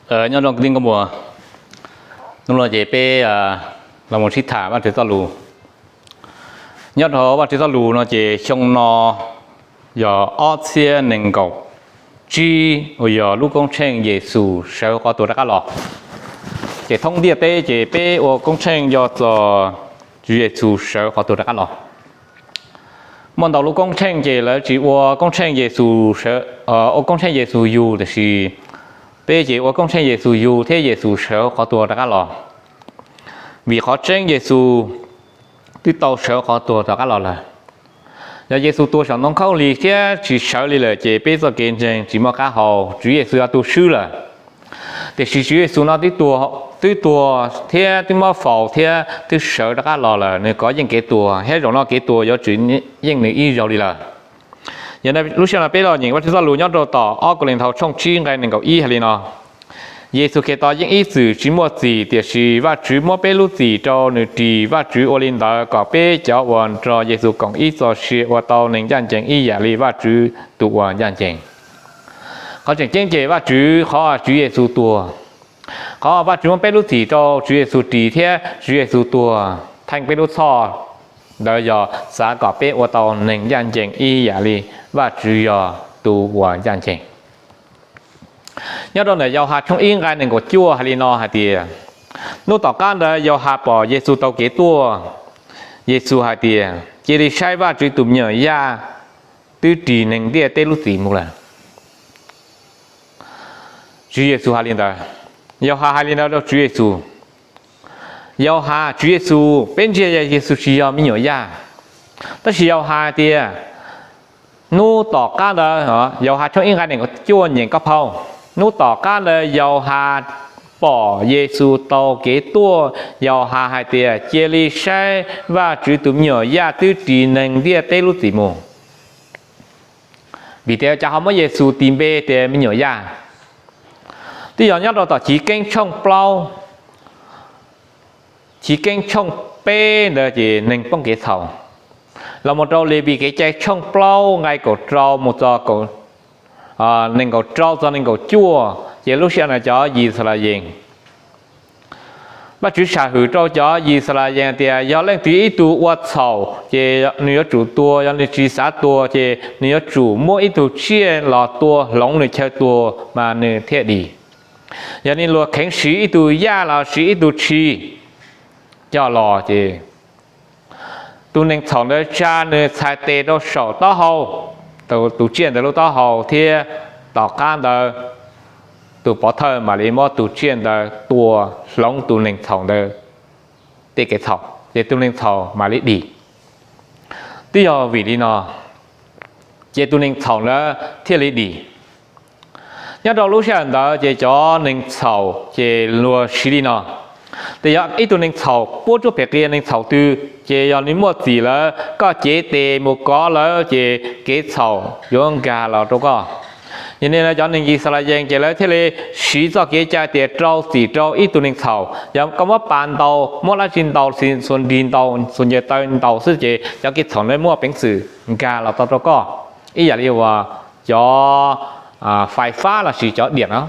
Nyob zoo kwv tij nkauj muam, hnub no ces peb los mus sib tham Vajtswv txoj lus. Nyob rau Vajtswv txoj lus no ces xyoo no yog ob txhiab nees nkaum tsib uas yog lub koob tsheej Yexus sawv qhov tuag rov qab los. Ces thoob ntiaj teb ces peb ua koob tsheej yog txog Tswv Yexus sawv qhov tuag rov qab los. Muaj ntau lub koob tsheej ces lawv tsis ua koob tsheej Yexus, ua koob tsheej Yexus yug, tiam sis peb ces ua koob tsheej Yexus yug thiab Yexus sawv qhov tuag rov qab los. Vim qhov tseeb Yexus twb tau sawv qhov tuag rov qab los lawm. Yog Yexus tuag saum ntoo khaub lig thiab tsis sawv li lawm ces peb txoj kev ntseeg tsis muaj qab hau, Tswv Yexus yog tus swb lawm. Tiam sis Tswv Yexus no twb tuag thiab twb muab faus thiab twb sawv rov qab los lawm, nws kov yeej kev tuag thiab zaum no kev tuag yuav tsis yeej nws ib zaug li lawm. Yog lub sij hawm no peb los nyeem Vajtswv txoj lus nyob rau tom ob Kauleethaus tshooj tsib nqai nees nkaum ib hais li no: Yexus Khetos yeej ib txwm tsis muaj txim, tiam sis Vajtswv muab peb lub txim rau nws ris. Vajtswv ua li ntawd kom peb cov uas nrog Yexus koom ib txoj sia ua tau neeg ncaj ncees ib yam li Vajtswv tus uas ncaj ncees. Qhov tseem ceeb ces Vajtswv, qhov Tswv Yexus tuag, qhov Vajtswv muab peb lub txim rau Tswv Yexus ris thiab Tswv Yexus tuag theej peb lub txhoj, ntawd yog xav kom peb ua tau neeg ncaj ncees ib yam li Vajtswv yog tus uas ncaj ncees. Nyob rau ntawm Yauhas tshooj ib nqai nees nkaum cuaj hais li no hais tias, hnub tom qab ntawd Yauhas pom Yexus taug kev tuaj, Yexus hais tias, cia li saib Vajtswv tus me nyuam yaj twb ris neeg ntiaj teb lub txim mus lawm. Tswv Yexus hais li ntawd, Yauhas hais li ntawd rau Tswv Yexus. Yauhas, Tswv Yexus, peb ntsia Yexus tsis yog me nyuam yaj, tab sis Yauhas hais tias, hnub tom qab ntawd, Yauhas tshooj ib nqai nees nkaum cuaj nyeem koj phau, hnub tom qab ntawd Yauhas pom Yexus taug kev tuaj, Yauhas hais tias, cia li saib Vajtswv tus me nyuam yaj twb ris neeg ntiaj teb lub txim mus. Vim tias cov ho muab Yexus tis npe tias me nyuam yaj. Twb yog nyob rau tom Chiv Keeb tshooj plaub, Chiv Keeb tshooj peb ntawd ces neeg poob kev txhaum, los mus rau Levis Kev cai tshooj plaub nqai kaum rau mus txog nees nkaum rau txog nees nkaum cuaj, ces lub sij hawm no cov Yixalayees, Vajtswv sam hwm rau cov Yixalayees tias yog leej twg ib tug ua txhaum ces nws yuav tsum tuag, yog nws tsis xav tuag ces nws yuav tsum muab ib tug tsiaj los tua hloov nws chaw tuag mas nws thiaj dim. Yog nws luag kheev siv ib tug yaj los siv ib tug tshis coj los ces tus neeg txhaum ntawd tsa nws txhais tes rau saum taub hau, tus tsiaj ntawd lub taub hau, thiab tom qab ntawd tus pov thawj mam li muab tus tsiaj ntawd tua hloov tus neeg txhaum ntawd tej kev txhaum, ces tus neeg txhaum mam li dim. Twb yog vim li no ces tus neeg txhaum ntawd thiaj li dim. Nyob rau lub sij hawm ntawd ces cov neeg txhaum ces luag siv li no, ces yog ib tug neeg txhaum puab tsuab phem qias neeg txhaum twg ces yog nws muaj txim lawm, koj cev tes mus kov lawv ces kev txhaum yuav nkag los rau koj. Yog li ntawd cov neeg Yixalayees ces lawv thiaj li siv txoj kev cai tias rau txim rau ib tug neeg txhaum, yog koj muab pas ntaus, muab dab tsi ntaus, txhua nrig ntaus, txhua ncaws taw ntaus xwb ces cov kev txhaum ntawd muaj peev xwm nkag los tau rau koj, ib yam li uas cov fais fab lossis cov diam no.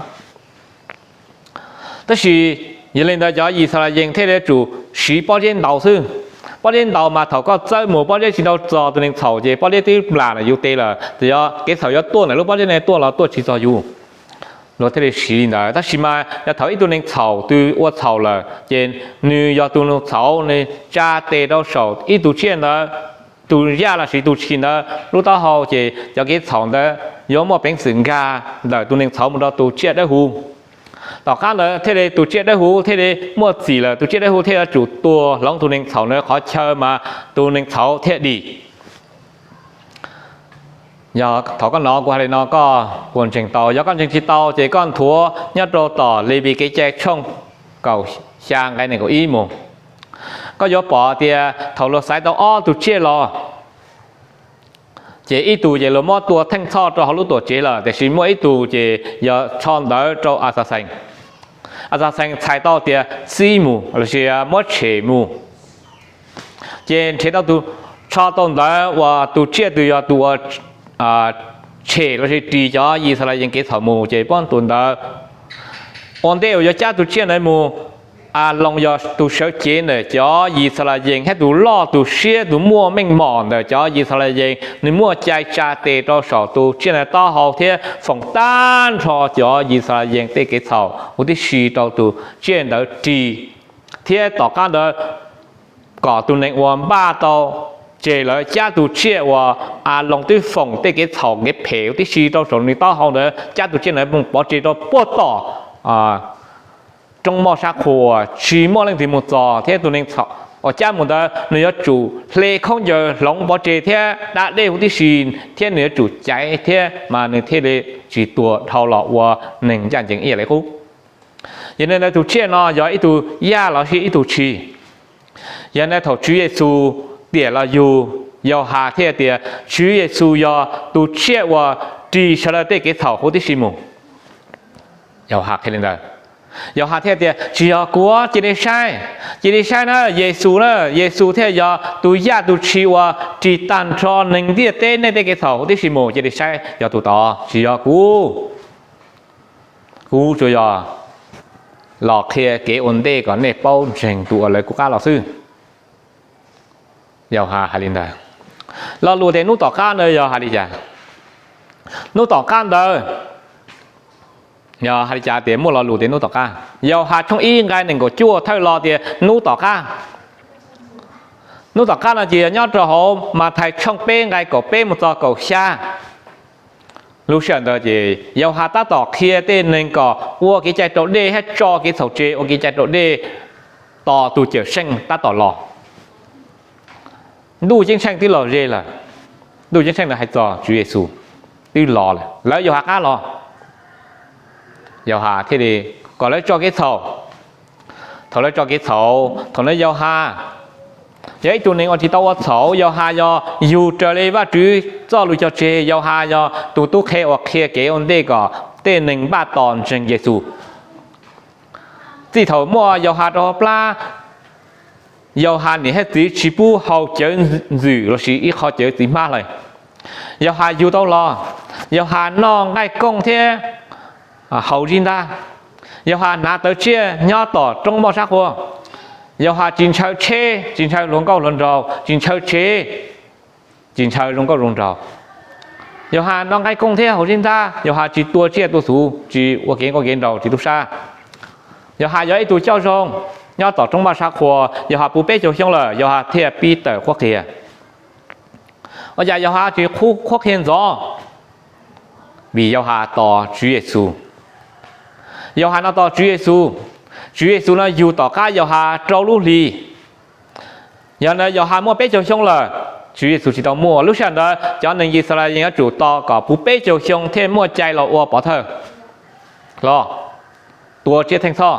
Tab sis yog li ntawd cov Yixalayees thiaj li yuav tsum siv pob zeb ntaus xwb. Pob zeb ntaus mas thaum koj txawb mus pob zeb tsis ntaus txog tus neeg txhaum ces pob zeb twb nplam ntawm yus tes lawm, ces yog kev txhaum yuav tuaj ntawm lub pob zeb ne tuaj los tuaj tsis txog yus. Luag thiaj li siv li ntawd, tab sis mas yog thaum ib tug neeg txhaum twg ua txhaum lawm ces nws yog tus neeg txhaum, nws tsa tes rau saum ib tug tsiaj ntawd, tus yaj lossis tus tshis ntawd lub taub hau ces cov kev txhaum ntawd yuav muaj peev xwm nkag ntawm tus neeg txhaum mus rau tus tsiaj dawb huv. Tom qab ntawd thiaj li tus tsiaj dawb huv thiaj li muaj txim lawm, tus tsiaj dawb huv thiaj yuav tsum tuag hloov tus neeg txhaum ntawd qhov chaw mas tus neeg txhaum thiaj dim. Yog thaum koj hnov kuv hais li no koj puas ntseeg tau? Yog koj ntseeg tsis tau ces koj nthuav nyob rau tom Levis Kev cai tshooj kaum xya nqai nees nkaum ib mus, koj yuav pom tias thaum luag xaiv tau ob tug tsiaj los, ces ib tug ces luag muab tua theej txhoj rau hauv lub tuam tsev lawm, tiam sis muaj ib tug ces yog tsho ntawv rau Axaxees. Axaxees txhais tau tias txib mus lossis muab tshem mus. Ces nrhiav tau tus tsho tau ntawv uas tus tsiaj twg yog tus uas tshem lossis ris cov Yixalayees kev txhaum mus ces pab tus ntawd Ua ntej uas yuav cab tus tsiaj ntawd mus, Aloos yog tus sawv cev ntawm cov Yixalayees thiab tus loj tus siab tus muaj meej mom ntawm cov Yixalayees, nws muaj cai tsa tes rau saum tus tsiaj ntawd taub hau thiab foom tag nrho cov Yixalayees tej kev txhaum huv tib si rau tus tsiaj ntawd ris, thiab tom qab ntawd kom tus neeg uas npaj tau tseg lawv cab tus tsiaj uas Aloos twb foom tej kev txhaum kev phem huv tib si rau saum nws taub hau ntawd, cab tus tsiaj ntawd mus pov tseg rau puag tom roob moj sab qhua uas tsis muaj leej twg mus txog, thiab tus neeg uas cab mus ntawd nws yuav tsum hle khaub ncaws hloov pov tseg thiab da dej huv tib si, thiab nws yuav tsum caiv thiab mas nws thiaj li tsis tuag dhau los ua neeg ncaj ncees ib yam li qub. Yog li ntawd tus tsiaj no yog ib tug yaj los sis ib tug tshis? Yog li ntawd thaum Tswv Yexus tiam los yug, Yauhas thiaj tias Tswv Yexus yog tus tsiaj uas ris sawv daws tej kev txhaum huv tib si mus. Yauhas qhia li ntawd. Yauhas thiaj tias tsis yog kuv, cia li saib, cia li saib na, Yexus na, Yexus thiaj yog tus yaj tus tshis uas ris tag nrho neeg ntiaj teb nej tej kev txhaum huv tib si mus, cia li saib, yog tus tod, tsis yog kuv. Kuv tsuas yog los qhia kev ua ntej kom nej paub ntseeg tus uas lawv kuv qab los xwb. Yauhas hais li ntawd. Lo lus tias hnub tom qab ntawd yog hais li cas? Hnub tom qab ntawd yog hais li cas tias muaj lo lus tias hnub tom qab? Yauhas tshooj ib nqai nees nkaum cuaj thawj los tias hnub tom qab. Hnub tom qab no ces yog nyob rau hauv Mathais tshooj peb nqai kaum peb mus txog kaum xya. Lub sij hawm ntawd ces Yauhas tab tom qhia tej neeg kom ua kev cai raus dej thiab tso kev txhaum tseg, ua kev cai raus dej tos tus Cawmseej tab tom los. Ntuj Ceeb Tsheej twb los ze lawm. Ntuj Ceeb Tsheej no hais txog Tswv Yexus twb los lawm, lawv Yauhas qab los. Yauhas thiaj li kom lawv tso kev txhaum. Thaum lawv tso kev txhaum, thaum no Yauhas yog ib tug neeg uas tsis tau ua txhaum, Yauhas yog yug raws li Vajtswv txoj lus cog tseg, Yauhas yog tus tub qhe uas qhia kev ua ntej kom tej neeg npaj tos ntseeg Yexus. Txij thaum muaj Yauhas rau hauv plab, Yauhas niam thiab txiv tsis pub haus cawv ntxwm lossis ib qho cawv txiv hmab hlais. Yauhas yug tau los, Yauhas noj nqaij kooj thiab haus zib ntab. Yauhas hnav tawv tsiaj nyob tom roob moj sab qhua. Yauhas tsis ntshaw tsheb, tsis ntshaw hluas nkauj hluas nraug, tsis ntshaw tsev, tsis ntshaw zoo nkauj zoo nraug. Yauhas noj nqaij kooj thiab haus zib ntab, Yauhas tsis tua tsiaj tua txhu, tsis ua kev nkauj kev nraug, tsis tub sab. Yauhas yog ib tug coj zoo nyob tom roob moj sab qhua, Yauhas puv peb caug xyoo lawm, Yauhas thiaj pib tawm qhuab qhia. Ua cas Yauhas tsis qhuab qhia ntxov? Vim Yauhas tos Tswv Yexus. Yauhas no tos Tswv Yexus. Tswv Yexus no yug tom qab Yauhas rau lub hlis. Yog ntawd Yauhas muaj peb caug xyoo lawm, Tswv Yexus tsis tau muaj. Lub sij hawm ntawd cov neeg Yixalayees yuav tsum tos kom puv peb caug xyoo thiaj muaj cai los ua pov thawj los tua tsiaj theej txhoj.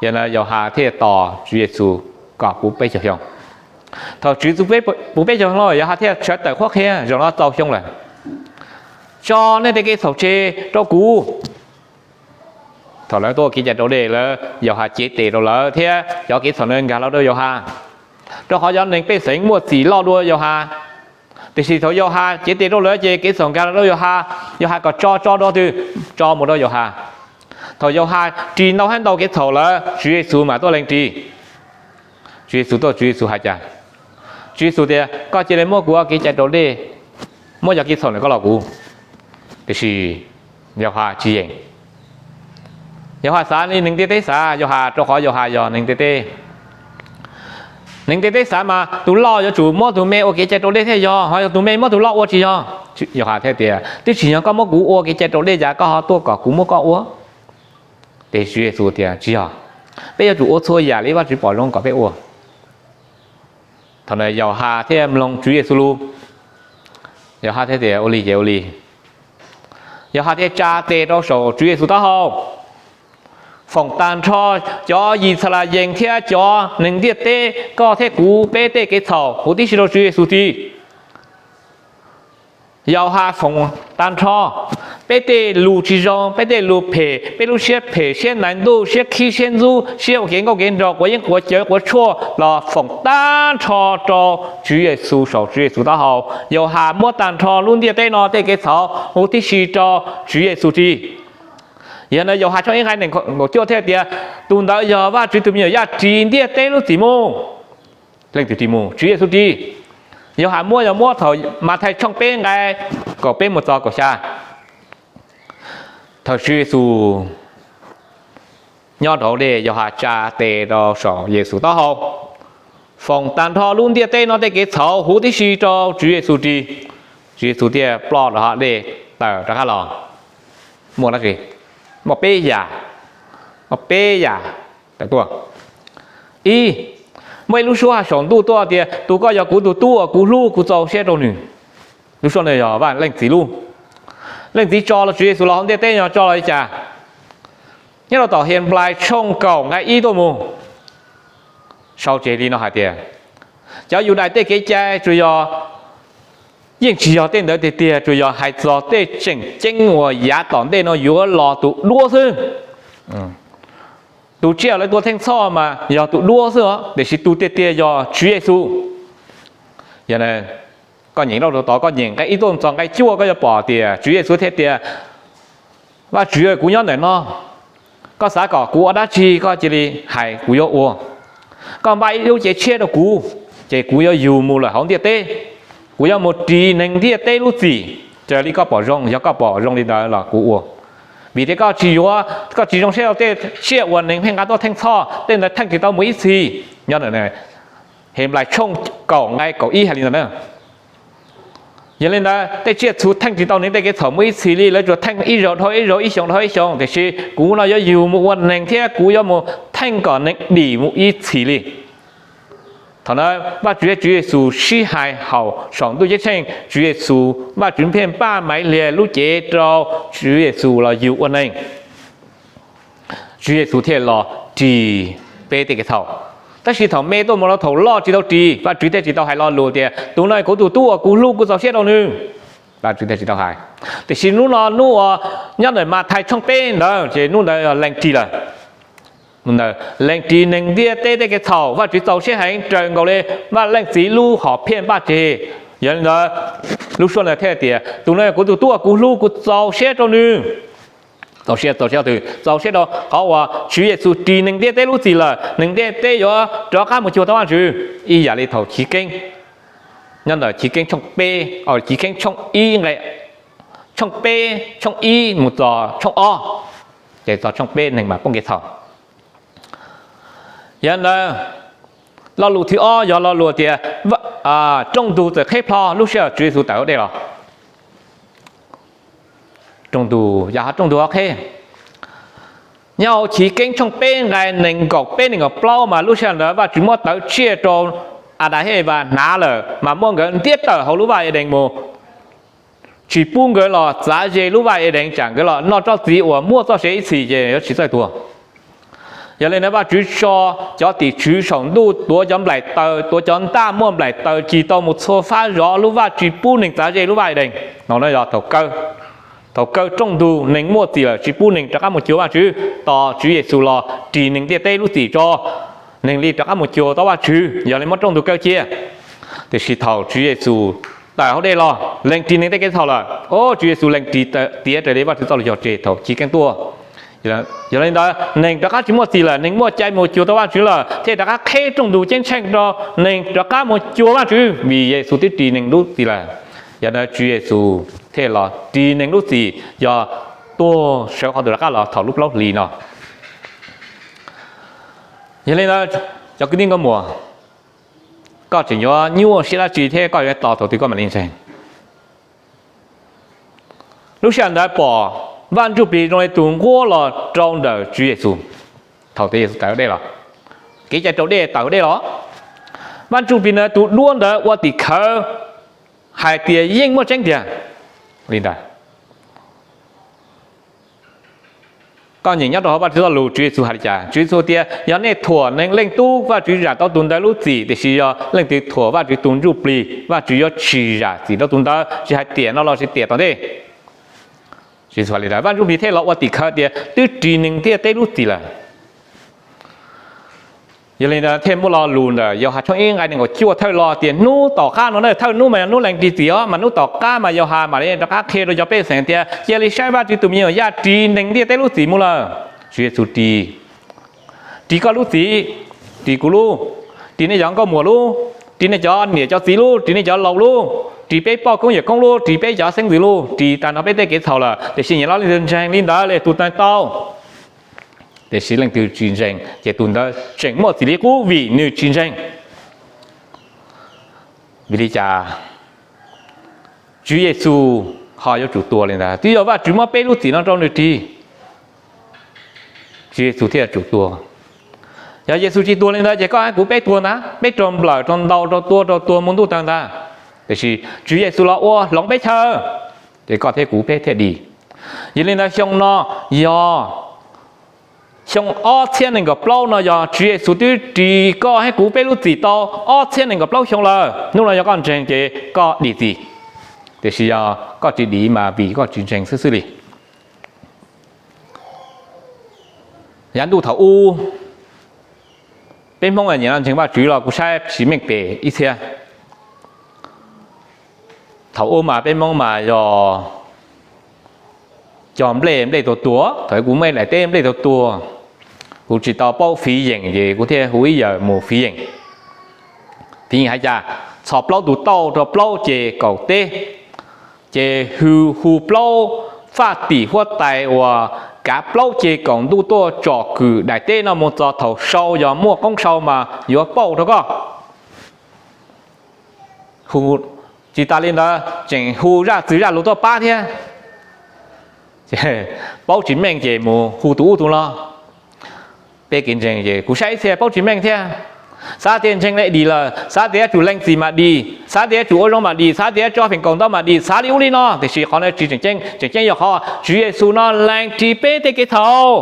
Yog ntawd Yauhas thiaj tos Tswv Yexus kom puv peb caug xyoo. Thaum Tswv Yexus puv peb caug xyoo lawm, Yauhas thiaj sawv tawm qhuab qhia, zaum no txaus xyoo lawm, tso nej tej kev txhaum tseg rau kuv. Thaum lawv tuaj ua kev cai raus dej, lawv, Yauhas cev tes rau lawv thiab cov kev txhaum ntawd nkag los rau Yauhas, rau qhov cov neeg pej xeem muaj txim loj dua Yauhas. Tiam sis thaum Yauhas cev tes rau lawv ces kev txhaum nkag los rau Yauhas, Yauhas kom tso tso rau twg, tso mus rau Yauhas. Thaum Yauhas ris ntau thiab ntau kev txhaum lawm, Tswv Yexus mam tuaj lees ris. Tswv Yexus tuaj, Tswv Yexus hais cas? Tswv Yexus tias koj cia li muab kuv ua kev cai raus dej, muab cov kev txhaum ntawm koj los kuv. Tiam sis Yauhas tsis yeem. Yauhas xav li neeg ntiaj teb xav, Yauhas, rau qhov Yauhas yog neeg ntiaj teb. Neeg ntiaj teb xav mas tus loj yuav tsum muab tus me ua kev cai raus dej thiaj yog, ho yog tus me muab tus loj ua tsis yog? Yauhas thiaj tias twb tsis yog koj muab kuv ua kev cai raus dej cas koj ho tuaj kom kuv muab koj ua? Ces Tswv Yexus tias tsis yog, peb yuav tsum ua txhua yam li Vajtswv pom zoo kom peb ua. Thaum ntawd Yauhas thiaj mloog Tswv Yexus lus. Yauhas thiaj tias ua li ces ua li. Yauhas thiaj tsa tes rau saum Tswv Yexus taub hau, foom tag nrho cov Yixalayees thiab cov neeg ntiaj teb, koj thiab kuv peb tej kev txhaum huv tib si rau Tswv Yexus ris. Yauhas foom tag nrho peb tej lus tsis zoo, peb tej lus phem, peb lub siab phem, siab ntais ntuj, siab khib siab ntxub, siab ua kev nkauj kev nraug, quav yeeb quav cawv, quav tshuaj los foom tag nrho rau Tswv Yexus saum Tswv Yexus taub hau. Yauhas muab tag nrho lub ntiaj teb no tej kev txhaum huv tib si rau Tswv Yexus ris. Yog ntawd Yauhas tshooj ib nqai nees nkaum cuaj thiaj tias, tus ntawd yog Vajtswv tus me nyuam yaj ris ntiaj teb lub txim mus. Leej twg ris mus? Tswv Yexus ris. Yauhas muab yog muab thaum Mathais tshooj peb nqai kaum peb mus txog kaum xya. Thaum Tswv Yexus nyob rau hauv dej, Yauhas tsa tes rau saum Yexus taub hau, foom tag nrho lub ntiaj teb no tej kev txhaum huv tib si rau Tswv Yexus ris. Tswv Yexus thiaj ploj rau hauv dej tawm rov qab los. Muaj dab tsi? Muaj peb yam, muaj peb yam tawm tuaj. Ib, muaj ib lub suab saum ntuj tuaj tias, tus ko yog kuv tus tub uas kuv hlub, kuv txaus siab rau nws. Lub suab no yog Vaj Leej Txiv lub. Leej Txiv tso los Tswv Yexus los hauv ntiaj teb no tso los li cas? Nyob rau tom Henplais tshooj kaum nqai ib tuaj mus, sau tseg li no hais tias, cov Yudais tej kev cai tsuas yog, yeej tsis yog tej ntawd tiag tiag, tsuas yog hais txog tej tseem ceeb uas yav tom ntej no yuav los tus duab xwb. Tus tsiaj lawv tua theej txhoj mas yog tus duab xwb os, tiam sis tus tiag tiag yog Tswv Yexus. Yog koj nyeem rau tod, koj nyeem nqai ib tuaj txog nqai cuaj, koj yuav pom tias Tswv Yexus thiaj tias, Vajtswv, kuv nyob ntawm no, koj xav kom kuv ua dab tsi koj cia li hais kuv yuav ua. Koj npaj ib lub cev tshiab rau kuv, ces kuv yuav yug mus lawm hauv ntiaj teb. Kuv yuav mus ris neeg ntiaj teb lub txim raws li koj pom zoo, yog koj pom zoo li ntawd los kuv ua. Vim tias koj tsis yuav, koj tsis zoo siab rau tej tsiaj uas neeg pheej nqa tuaj theej txhoj, tej ntawd theej tsis tau mus ib txhis. Nyob ntawm Henplais tshooj kaum nqai kaum ib hais li ntawd na. Yog li ntawd tej tsiaj txhu theej tsis tau neeg tej kev txhaum mus ib txhis li, lawv tsuas theej ib zaug dhau ib zaug, ib xyoos dhau ib xyoos, tiam sis kuv no yuav yug mus ua neeg thiab kuv yuav mus theej kom neeg dim mus ib txhis li. Thaum ntawd Vajtswv thiab Tswv Yexus sib hais haum saum ntuj ceeb tsheej, Tswv Yexus, Vajtswv pheej npaj Maivliag lub cev rau Tswv Yexus los yug ua neeg. Tswv Yexus thiaj los ris peb tej kev txhaum. Tab sis thaum me tuaj mus rau thaum loj tsis tau ris, Vajtswv thiaj tsis tau hais lo lus tias, tus no kuv tus tub uas kuv hlub, kuv txaus siab rau nws. Vajtswv thiaj tsis tau hais. Tiam sis hnub no, hnub uas nyob ntawm Mathais tshooj peb ntawd ces hnub ntawd lees ris lawm. Lees ris neeg ntiaj teb tej kev txhaum, Vajtswv txaus siab heev raws nkaus li Vaj Leej Txiv lub hom phiaj npaj tseg. Yog li ntawd, lub suab ntawd thiaj tias, tus no kuv tus tub uas kuv hlub, kuv txaus siab rau nws. Txaus siab, txaus siab twg? Txaus siab rau qhov uas Tswv Yexus ris neeg ntiaj teb lub txim lawm, neeg ntiaj teb yuav rov qab mus cuag tau Vajtswv. Ib yam li thaum Chiv Keeb, nyob ntawm Chiv Keeb tshooj peb, Chiv Keeb tshooj ib nqe, tshooj peb, tshooj ib mus txog tshooj ob, ces txog tshooj peb neeg mas poob kev txhaum. Yog ntawd, lo lus thib ob yog lo lus tias, rooj ntug txawm qheb plho lub sij hawm Tswv Yexus tawm hauv dej los. Rooj ntug, yam ho rooj ntug ho qheb. Nyob hauv Chiv Keeb tshooj peb nqai nees nkaum peb nees nkaum plaub mas lub sij hawm ntawd Vajtswv muab tawv tsiaj rau Adas thiab Evas hnav lawm mas muab nkawd ntiab tawm hauv lub vaj Edees mus, tsis pub nkawd los txav ze lub vaj Edees tsam nkawd los noj tsob txiv uas muaj txoj sia ib txhis ces yuav tsis txawj tuag. Yog li ntawd Vajtswv tso cov tim tswv saum ntuj tuav cov nplaim taws, tuav cov ntaj muaj nplaim taws cig tau mus txhua fab zov lub vaj tsis pub neeg txav ze lub vaj Edees. No yog thaum kaw rooj ntug neeg muaj txim lawm tsis pub neeg rov qab mus cuag Vajtswv. Tos Tswv Yexus los ris neeg ntiaj teb lub txim tso, neeg li rov qab mus cuag tau Vajtswv, yog li muab rooj ntug kaw cia. Tiam sis thaum Tswv Yexus tawm hauv dej los lees ris neeg tej kev txhaum lawm, o Tswv Yexus lees ris tiav raws li Vajtswv txoj lus yog tseg thaum Chiv Keeb tuaj. Yog li ntawd neeg rov qab tsis muaj txim lawm, neeg muaj cai mus cuag tau Vajtswv lawm thiaj rov qab qheb rooj ntug ceeb tsheej rau neeg rov qab mus cuag Vajtswv vim Yexus twb ris neeg lub txim lawm. Yog ntawd Tswv Yexus thiaj los ris neeg lub txim, yog tuag sawv qhov ntawd rov qab los thaum lub plaub hlis no. Yog li ntawd, cov kwv tij nkauj muam, koj tseem yuav nyuaj siab dab tsi thiab koj yuav tos thaum twg koj mam li ntseeg? Lub sij hawm ntawd pom Vaj Ntsujplig zoo li tus nquab los rau ntawm Tswv Yexus. Thaum twg Yexus tawm hauv dej los? Kev cai raus dej tawm hauv dej los. Vaj Ntsujplig ntawd tus duab ntawd ua tim khawv hais tias yeej muaj tseeb tiag li ntawd. Koj nyeem nyob rau hauv Vajtswv txoj lus Tswv Yexus hais li cas? Tswv Yexus tias yog nej thuam neeg leej tub, Vajtswv zam tau tus ntawd lub txim, tiam sis yog leej twg thuam Vajtswv tus Ntsujplig, Vajtswv yuav tsis zam txim rau tus ntawd, tsis hais tiam no los sis tiam tom ntej. Vaj Ntsujplig thiaj los ua tim khawv tias twb ris neeg ntiaj teb lub txim lawm. Yog li ntawd thiaj muaj lo lus ntawm Yauhas tshooj ib nqai nees nkaum cuaj thawj los tias hnub tom qab no na, thawj hnub mas yog hnub lees ris txim os, mas hnub tom qab mas Yauhas mam li rov qab qhia rau cov pej xeem tias cia li saib Vajtswv tus me nyuam yaj ris neeg ntiaj teb lub txim mus lawm. Tswv Yexus ris, ris koj lub txim, ris kuv lub, ris nej cov nkauj muam lub, ris nej cov niam cov txiv lub, ris nej cov laus lub, ris peb poj koob yawm koob lub, ris peb cov xeeb ntxwv lub, ris tag nrho peb tej kev txhaum lawm, tiam sis nyias leej twg ntseeg li ntawd li tus ntseeg tau. Tiam sis leej twg tsis ntseeg ces tus ntawd tseem muaj txim li qub vim nws tsis ntseeg. Vim li cas Tswv Yexus ho yuav tsum tuag li ntawd? Twb yog Vajtswv muab peb lub txim no rau nws ris, Tswv Yexus thiaj yuav tsum tuag. Yog Yexus tsis tuag li ntawd ces koj thiab kuv peb tuag ntag, peb raug nplawm, raug ntaus, raug tua, raug tuag mus ntuj tawg ntag. Tiam sis Tswv Yexus los ua hloov peb chaw, ces koj thiab kuv peb thiaj dim. Yog li ntawd xyoo no yog xyoo ob txhiab nees nkaum plaub no yog Tswv Yexus twb ris koj thiab kuv peb lub txim tau ob txhiab nees nkaum plaub xyoo lawm. Hnub no yog koj ntseeg ces koj dim txim, tiam sis yog koj tsis dim mas vim koj tsis ntseeg xwb xwb li. Yav ntuj thaum ub, peb Hmoob nyiam ntseeg Vajtswv los kuv saib tsis meej pem ib txhiab. Thaum ub mas peb Hmoob mas yog cog nplej, nplej tuag tuag, thaum kuv muaj ib daim teb nplej tuag tuag, kuv tsis tau paub fiv yeem ces kuv thiaj hu ib yawm mus fiv yeem. Fiv yeem hais cas, txhos plaub tus tauj rau plaub ceg kaum teb, ces hu, hu plaub faj tim huab tais uas kav plaub ceg kaum ntuj tuaj tsom kwm daim teb no mus txog thaum sau, yog muaj qoob sau mas yuav pauj rau koj. Hu tsis tas li ntawd tseem hu zaj txwv zaj lus tuaj pab thiab. Paub tsis meej ces mus hu tus ub tus no. Peb kev ntseeg ces kuv saib ib txhia paub tsis meej thiab. Xav tias ntseeg li dim lawm, xav tias yuav tsum lees txim mam dim, xav tias yuav tsum ua zoo mam dim, xav tias yuav tso feem kaum ntau mam dim, xav li ub li no, tiam sis qhov no tsis tseem ceeb. Tseem ceeb yog qhov Tswv Yexus no lees ris peb tej kev txhaum,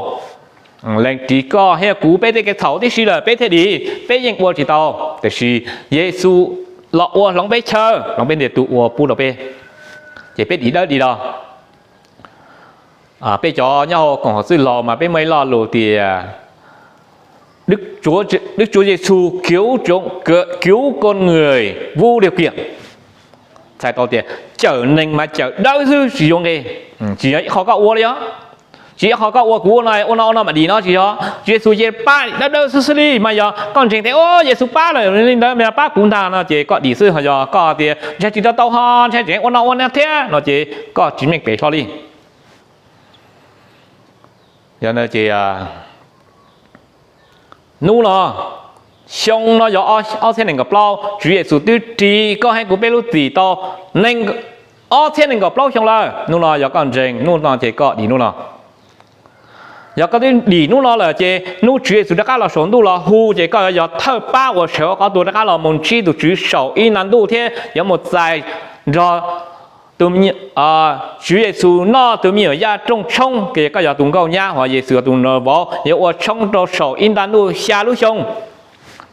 lees ris koj thiab kuv peb tej kev txhaum tib si lawm peb thiaj dim, peb yeej ua tsis tau. Tiam sis Yexus los ua hloov peb chaw, hloov peb ntiag tug ua pub rau peb, ces peb dim dawb dim do. Peb cov nyob hauv koom haum txwj laus mas peb muaj ib lo lus tias Đức Chúa, Đức Chúa Giêsu cứu, cứu con người vô điều kiện. Txhais tau tias cawm neeg mas cawm dawb xwb tsis yuav nqe. Tsis yog ib qho koj ua li os, tsis yog ib qho koj ua kuv ua no ua no ua no mam dim no tsis yog. Tswv Yexus ces pab dawb dawb xwb xwb li, mas yog koj ntseeg tias o Yexus pab lawm li ntawd mas yog pab kuv ntag no ces koj dim xwb. Ho yog koj tias ntshai tsis tau tau ho ntshai tseem ua no ua no thiab no ces koj tsis meej pem hlo li. Yog ces hnub no, xyoo no yog ob txhiab nees nkaum plaub, Tswv Yexus twb ris koj thiab kuv peb lub txim tau nees, ob txhiab nees nkaum plaub xyoo lawm. Hnub no yog koj ntseeg hnub no ces koj dim hnub no. Yog koj twb dim hnub no lawm ces hnub Tswv Yexus rov qab los saum ntuj los hu ces koj yuav yog thawj pab uas sawv qhov tuag rov qab los mus ntsib tus Tswv saum ib nta ntuj thiab yuav mus txais nrog Tswv Yexus noj tus me nyuam yaj rooj tshoob, ces koj yog tus nkauj nyab, ho Yexus yog tus npawg vauv, yuav ua tshoob rau saum ib nta ntuj xya lub xyoo,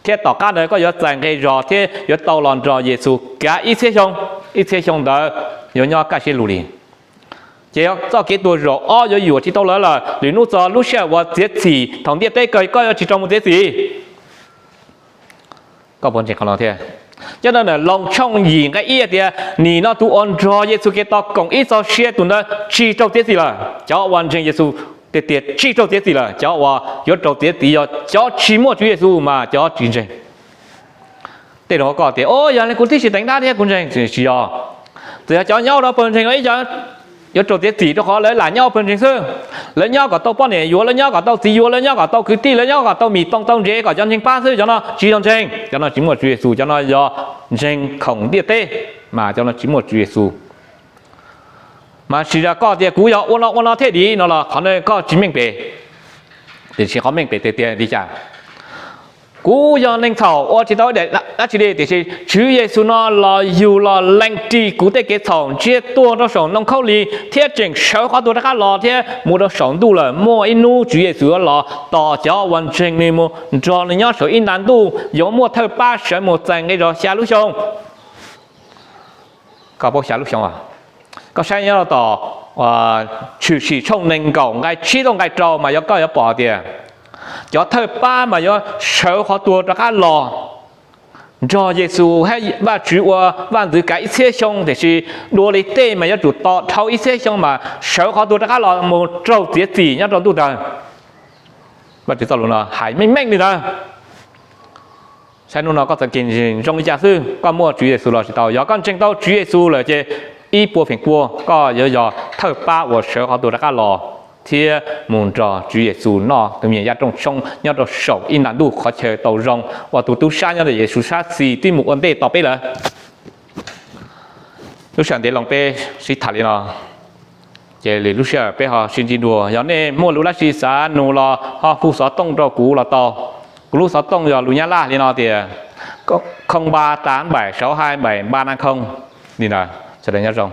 thiab tom qab ntawd koj yuav txais nqe zog thiab yuav tau los nrog Yexus kav ib txhiab xyoo. Ib txhiab xyoo ntawd yuav nyob kaj siab lug li. Ces txoj kev tuag zaum ob yuav yuam tsis tau lawv lawm, lwm hnub txog lub sij hawm uas txiav txim thaum ntiaj teb kawg koj yuav tsis rau mus txiav txim. Koj puas ntseeg qhov no thiab? Cov ntawm Loos tshooj yim nqe ib tias nim no tus uas nrog Yexus Khetos koom ib txoj sia tus ntawd tsis raug txiav txim lawm. Cov uas ntseeg Yexus tiag tiag tsis raug txiav txim lawm, cov uas yuav raug txiav txim yog cov tsis muaj Tswv Yexus mas cov tsis ntseeg. Tej zaum koj tias o yog li kuv twb tsis teev dab thiab kuv ntseeg, tsis yog. Txawm yog cov nyob rau pawg ntseeg los ib co yuav raug txiav txim rau qhov lawv lam nyob pawg ntseeg xwb. Lawv nyob kom tau poj niam yuav, lawv nyob kom tau txiv yuav, lawv nyob kom tau kwv tij, lawv nyob kom tau mis tooj tau ntsev kom cov ntseeg pab xwb, cov no tsis yog ntseeg, cov no tsis muaj Tswv Yexus, cov no yog ntseeg khoom ntiaj teb, mas cov no tsis muaj Tswv Yexus. Mas sis zas koj tias kuv yog ua no ua no thiaj dim no los qhov no koj tsis meej pem. Tiam sis qhov meej pem tiag tiag li cas? Kuv yog neeg txhaum ua tsis tau ib daim dab tsi li, tiam sis Tswv Yexus no los yug los lees ris kuv tej kev txhaum, ntsiag tuag rau saum ntoo khaub lig thiab tseem sawv qhov tuag rov qab los thiab mus rau saum ntuj lawm. Muaj ib hnub Tswv Yexus yuav los tos cov uas ntseeg nws mus nrog nws nyob saum ib nta ntuj, yuav muaj thawj pab sawv mus txais nqe zog xya lub xyoo. Koj paub xya lub xyoo, koj saib nyob tom Tshwm Sim tshooj nees nkaum nqai tsib txog nqai rau mas yog koj yuav pom tias Cov thawj pab mas yuav sawv qhov tuag rov qab los nrog Yexus thiab Vajtswv ua vaj ntxwv kav ib txhiab xyoo, tiam sis dua li tej mas yuav tsum tos dhau ib txhiab xyoo mas sawv qhov tuag rov qab los mus raug txiav txim nyob rau ntuj tawg. Vajtswv txoj lus no hais meej meej li ntawd. Saib hnub no koj txoj kev ntseeg zoo li cas xwb, koj muaj Tswv Yexus los tsis tau? Yog koj ntseeg tau Tswv Yexus lawm ces ib puas feem pua koj yuav yog thawj pab uas sawv qhov tuag rov qab los thiab mus nrog Tswv Yexus noj tus me nyuam yaj rooj tshoob nyob rau saum ib nta ntuj qhov chaw tau zoo uas tus tub sab nyob ntawm Yexus sab xis twb mus ua ntej tos peb lawm. Lub sij hawm ntev loo peb sib tham li no, ces lwm lub sij hawm peb ho sib ntsib dua. Yog nej muaj lus dab tsi xav nug los ho hu xov tooj rau kuv los tau. Kuv lub xov tooj yog lus Nyab Laj li no tias không ba tám bảy sáu hai bảy ba năm không li ntawd. Sawv daws nyob zoo.